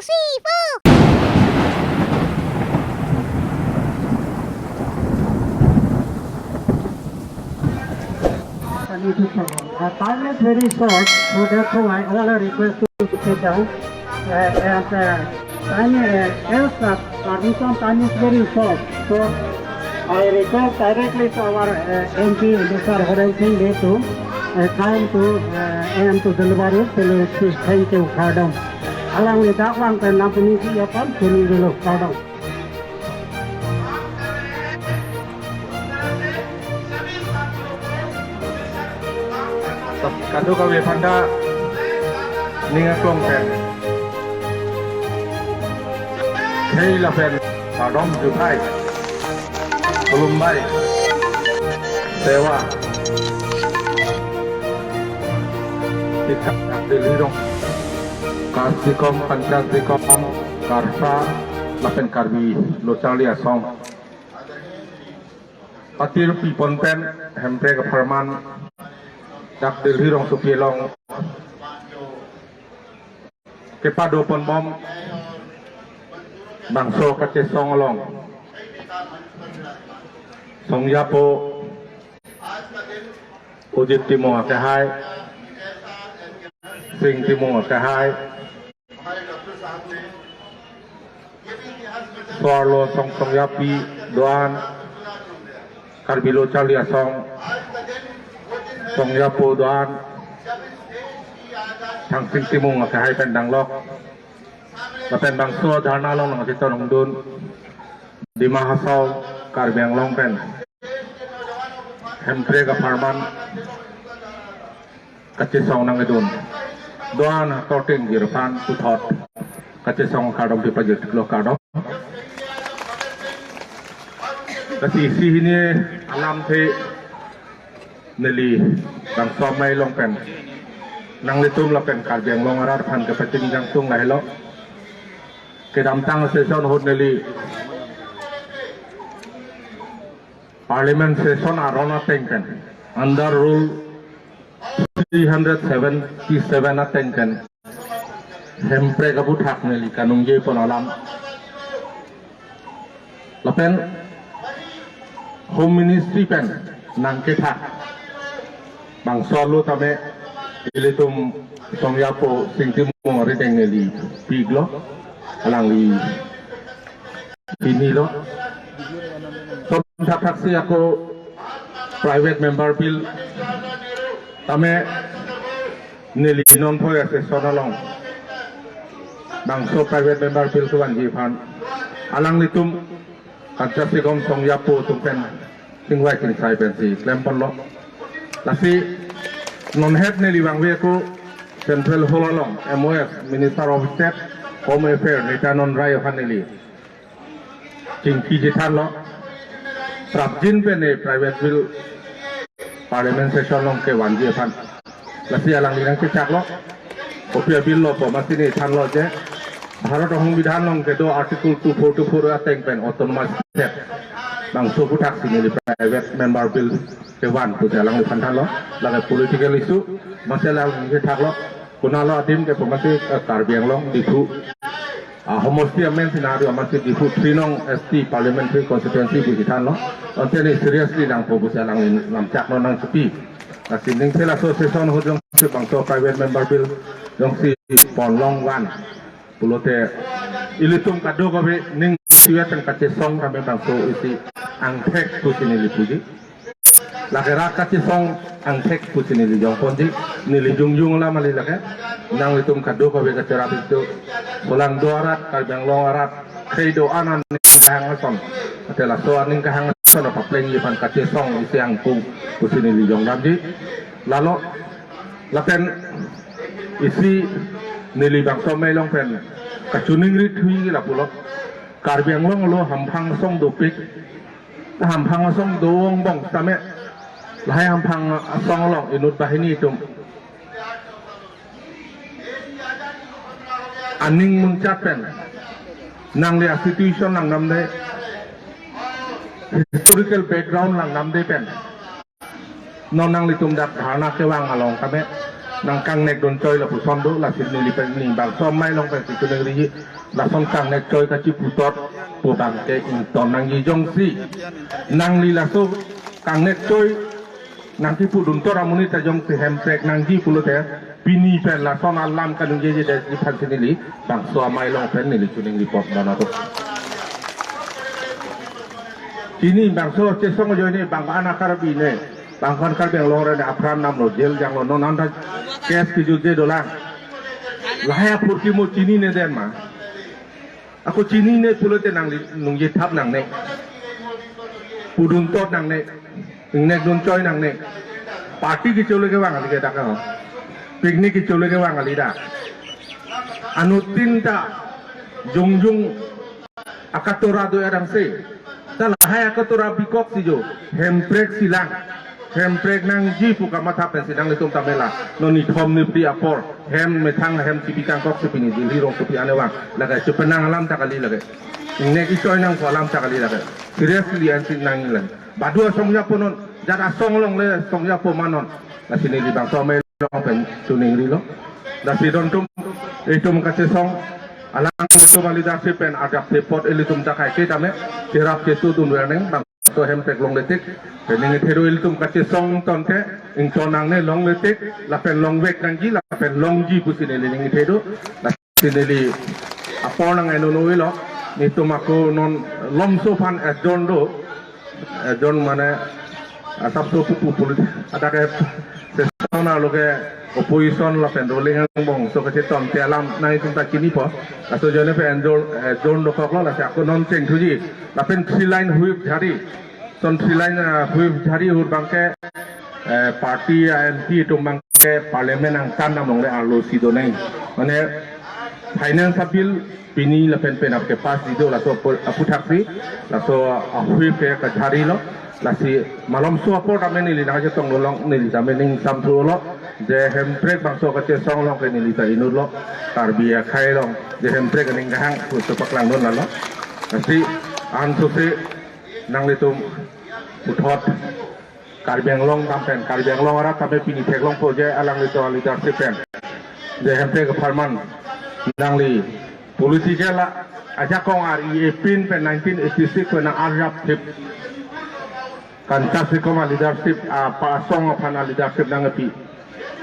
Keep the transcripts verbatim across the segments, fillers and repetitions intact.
three, four. Uh, time is very short, so therefore I all request to sit down. Uh, and, uh, time, uh, as, uh, permission, time is very short. So I request directly to our, uh, M P, Mister Horen Sing Bey to, uh, come to, uh, and to deliver it. Thank you, kardom. Alangli dak vang pen nangpinisi aphan, pini dulu, kardom. Kadokave aphanta ning aklong pen khei lapen kardom juthai, khulumbai, sewa, tikang dak Delhi rong, Karbi Anglong, Panchayat Anglong, KARSA, lapen Karbi Lo Charli Asong patir pipon pen Hemprek apharman dak Delhi rongsopi along kepado ponbom bangso kachesong along Songjapo Ojit Timung akehai, Sing Timung akehai, so-arlo asong Songjapi do-an, Karbi Lo Charli Asong Songjapo do-an, Thangsing Timung akehai pen danglok, lapen bangso dharna along nangchetongdun Dima Hasao Karbi Anglong pen Hemprek apharman kachesong nangkedun do-an akorte ingjir aphan puthot kachesong kardom pipajirlo, kardom. Lasi isi hini alamthe neli bangso amei along pen nanglitum lapen Karbi Anglong arat aphan kepachini jangtung lahelo. Kedamtang session ahut neli Parliament session aron ateng pen under Rule three hundred seventy-seven ateng pen Hemprek aputhak neli kaningje pon alam lapen Home Ministry pen nangkethak bangso alo tame ilitum Songjapo Sing Timung arideng neli piklo, alangli pinilo. Tom thakthak si ako private member bill tame neli non phoi asession along bangso private member bill kevanji aphan alanglitum Karja Sigom Songjapo atum pen chingvai chingsai pensi klemponlo. Lasi non het neli vangve ako Central Hall along M O S, Minister of State Home Affairs Nityanand Rai aphan neli chingki chethanlo. Prapjin pen ne private bill Parliament session along kevanji aphan. Lasi alangli nangkechaklo. Kopi a-bill lo pu amatsi ne thanlo je Bharat Songbidhan along kedo Article two forty-four ateng pen Autonomous State bangso aputhak si neli private member bill kevan pusi alangliphan thanlo. Lake political issue, amatsi alangli nangkethaklo. Konatlo adim ke pu amatsi, eh, Karbi Anglong Diphu, ah, homosti amen scenario amatsi Diphu three nong S T parliamentary constituency pusi thanlo. Ante ne seriously nangpo pusi alangli nangchaklo nangchepi. Lasi ning sela association ahut jongsi bangso private member bill jongsi ponlong van pulote ilitum kadokave ning siwet ang kachesong tame bangso isi angthek pusi neli puji. Lake rat kachesong angthek pusi neli jongponji, neli jongjong alam kali lake. Nanglitum kadokave kacherap itum, solang do arat, Karbi Anglong arat, khei do-an aning kahang ason, ate laso aning kahang ason paplengji aphan kachesong isi angpung pusi neli jongdamji. Lalo lapen isi neli bangso amei along pen kachiningri thuji lapulo. Karbi Anglong alo hamphang asong dopik, hamphang asong do-ong bong tame lahai hamphang asong along inut banghini atum aning munchat pen, nangli a-situation langdamde, historical background langdamde pen non nanglitum dak dharna kevang along tame nang kangnek dun choi lapuson do, lasi neli pen, ne bangso amei along pensi choningri, lason kangnek choi kachiputhot pu abangke ington nangji. Jongsi nangli laso kangnek choi nangkipu dunthot amonit ta jongsi hemprek nangji pulote, pini pen lason alam kaningjeje detji aphansi neli bangso amei along pen neli choningri apot manato. Chini bangso chesong ajoine bang an a-Karbi ne, bang an Karbi Anglong re ne apran damlo, jail janglo, non anta case kejutje dolang. Lahai apor kimo chinine den ma. Ako chinine pulote nangli nungjethap nangne, pudunthot nangne, ingnek dun choi nangne. Party kecholo kevang kali ke dak ho. Picnic kecholo kevang kali dak. Anuttin ta jongjong akatora do adang se. Ta lahai akatora bikoksi jo, hemprek silang, hemprek nangji pu kamatha pensi nanglitum ta mela. Non nithom niphli apor hem methang hem chipi kangkok si pini Delhi rongsopi ane vang. Lake chepenang alam ta kali lake. Ingnek ichoi nangkok alam ta kali lake. Seriously ansi nang lake. Badu asong japo non, jat asong along le song japo ma non. Lasi neli bangso amei along pen choningrilo. Lasi don atum, itum kachesong, alangtum a-leadership pen adap tepot ilitum ta kaike tame, cherap chetu dun verneng, bangso hemprek longle tik, pen ningje thedo ilitum kachesong tangte, ington nangne longle tik, lapen longvek nangji, lapen longji pusi neli ningje thedo, lasi neli apor nang-ennon-elo, netum ako non lomso aphan adjourn do, adjourn mane asapso pupu pulit adak ke session arlo ke opposition lapen ruling angbong so kachetongte alam nangtum ta chinipo. Laso ajoine pen adjourn, adjourn dokoklo, lasi ako non chengthuji. Lapen three line whip jhari. Lason three line, ah, whip jhari ahut abangke, eh, party a-M P atum abangke parliament angtan damlongle arlo si donang. Mane finance a-bill pini lapen penap kepass di do, laso apu-, aphuthaksi, laso a-whip ke kajharilo, lasi malomso apor tame neli nangchetong dolong, neli tame ning samthulo, je hemprek bangso kachesong along ke neli ta inutlo, Karbi akhei along, je hemprek aning kahang, pusi paklangdun lalo. Lasi ansose nanglitum puthot Karbi Anglong dam pen, Karbi Anglong arat tame pini theklongpo je alanglitum a-leadership pen, je hemprek apharman nangli political a-, ajakong ar-i epin pen nineteen eighty-six pen nang-arjap thip Kanchas Rikom a-leadership, a, pa asong aphan a-leadership nangpi.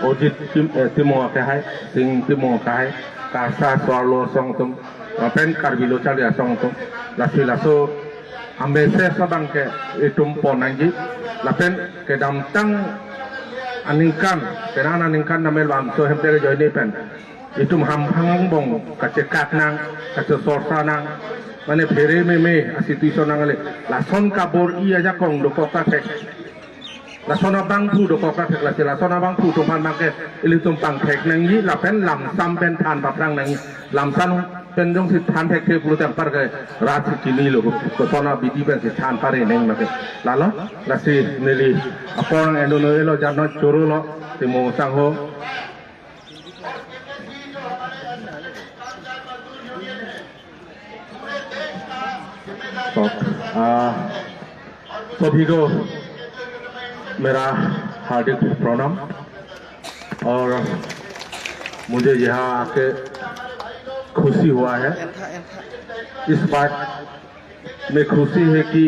Ojit Tim-, eh, Timung akehai, Sing Timung akehai, KASA, SoArLo asong atum, lapen Karbi Lo Charli Asong atum, lasi laso a-message abangke itum pon nangji, lapen kedamtang aningkan, penang aningkan tame labangso hemprek ajoine pen itum hamphang angbong kachekak nang, kachesorsa nang, mane phere meme a-situation nangle, lason kabor-i ajakong dokok ta thek. Lason abangphu dokok ta thek, lasi lason abangphu atum aphan abangke ilitum pangthek nangji, lapen lamsam pen than paphrang nangji. Lamsam pen jongsi than thekthe pulote anparke rat si chinilo, koson abidi pensi than pare nang mate. Lalo, lasi neli apor nang-ennon-elo, jat non chorolo, Timung sangho. तो, आ, सभी को मेरा हार्दिक प्रणाम। और मुझे यहाँ आके खुशी हुआ है। इस बात में खुशी है कि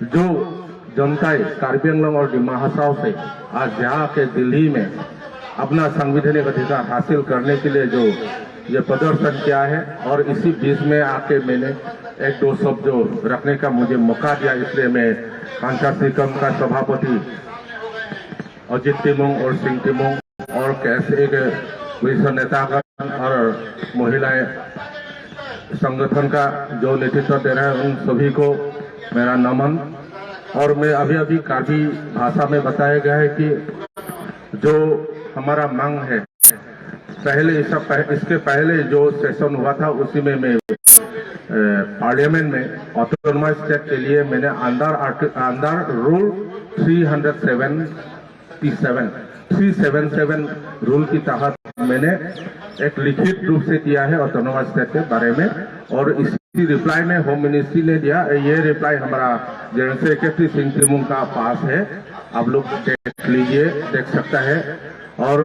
जो जनताएं कार्बी आंगलोंग और डिमा हासाओ से आज यहाँ के दिल्ली में अपना संवैधानिक अधिकार हासिल करने के लिए जो ये प्रदर्शन किया है, और इसी बीच में आके मैंने एक दो शब्द जो रखने का मुझे मौका दिया, इसलिए मैं कांचा सिकम का सभापति अजित टिमुंग और सिंग टिमुंग और केएसए के वरिष्ठ नेतागण और महिलाएं संगठन का जो नेतृत्व दे रहे हैं, उन सभी को मेरा नमन। और मैं अभी अभी कार्बी भाषा में बताया गया है कि जो हमारा मांग है, पहले इसका पह-, इसके पहले जो सेशन हुआ था, उसी में मैं, ए, पार्लियामेंट में ऑटोनोमस स्टेट के लिए मैंने अंडर आर्टि-, under rule three hundred seventy seven, three seven seven rule के तहत मैंने एक लिखित रूप से दिया है ऑटोनोमस स्टेट के बारे में, और इसी रिप्लाई में होम मिनिस्ट्री ने दिया। ये रिप्लाई हमारा जनरल सेक्रेटरी सिंग टिमुंग का पास है। आप लोग देख लीजिए, देख सकता है। और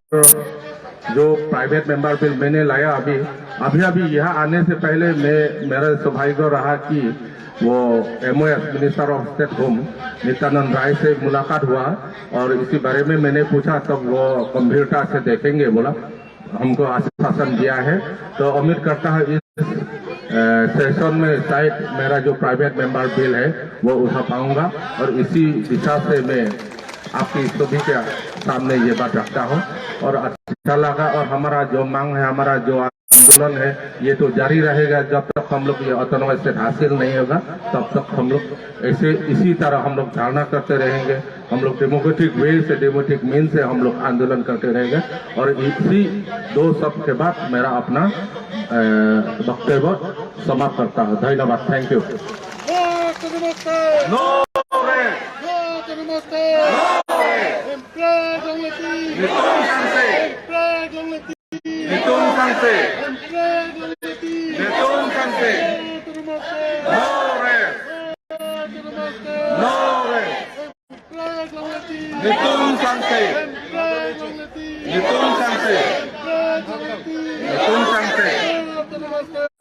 जो प्राइवेट मेंबर बिल मैंने लाया अभी, अभी अभी यहाँ आने से पहले मैं, मेरा सौभाग्य रहा कि वो MOS, minister of state home, Nityanand Rai से मुलाकात हुआ और इसी बारे में मैंने पूछा, तब वो गंभीरता से देखेंगे बोला। हमको आश्वासन दिया है। तो उम्मीद करता है इस सेशन में शायद मेरा जो प्राइवेट मेंबर बिल है वो उठा पाऊंगा और इसी दिशा से मैं आपकी सभी के सामने ये बात रखता हूँ। और अच्छा लगा। और हमारा जो मांग है, हमारा जो आंदोलन है, ये तो जारी रहेगा जब तक हम लोग ये ऑटोनॉमस स्टेट हासिल नहीं होगा, तब तक हम लोग ऐसे इसी तरह हम लोग धरना करते रहेंगे। हम लोग डेमोक्रेटिक वे से, डेमोक्रेटिक मीन से हम लोग आंदोलन करते रहेंगे। और इसी दो शब्द के बाद मेरा अपना वक्तव्य समाप्त करता हूँ। धन्यवाद। Thank you. No autonomous state! No rest! No autonomous state! No rest! Hemprek longle ti! Netum sangse! Hemprek longle ti! Netum sangse! Hemprek longle ti! Netum sangse! No autonomous state! No rest! No autonomous state! No rest! Hemprek longle ti! Netum sangse! Hemprek longle ti! Netum sangse! Hemprek longle ti! Netum sangse! No autonomous state!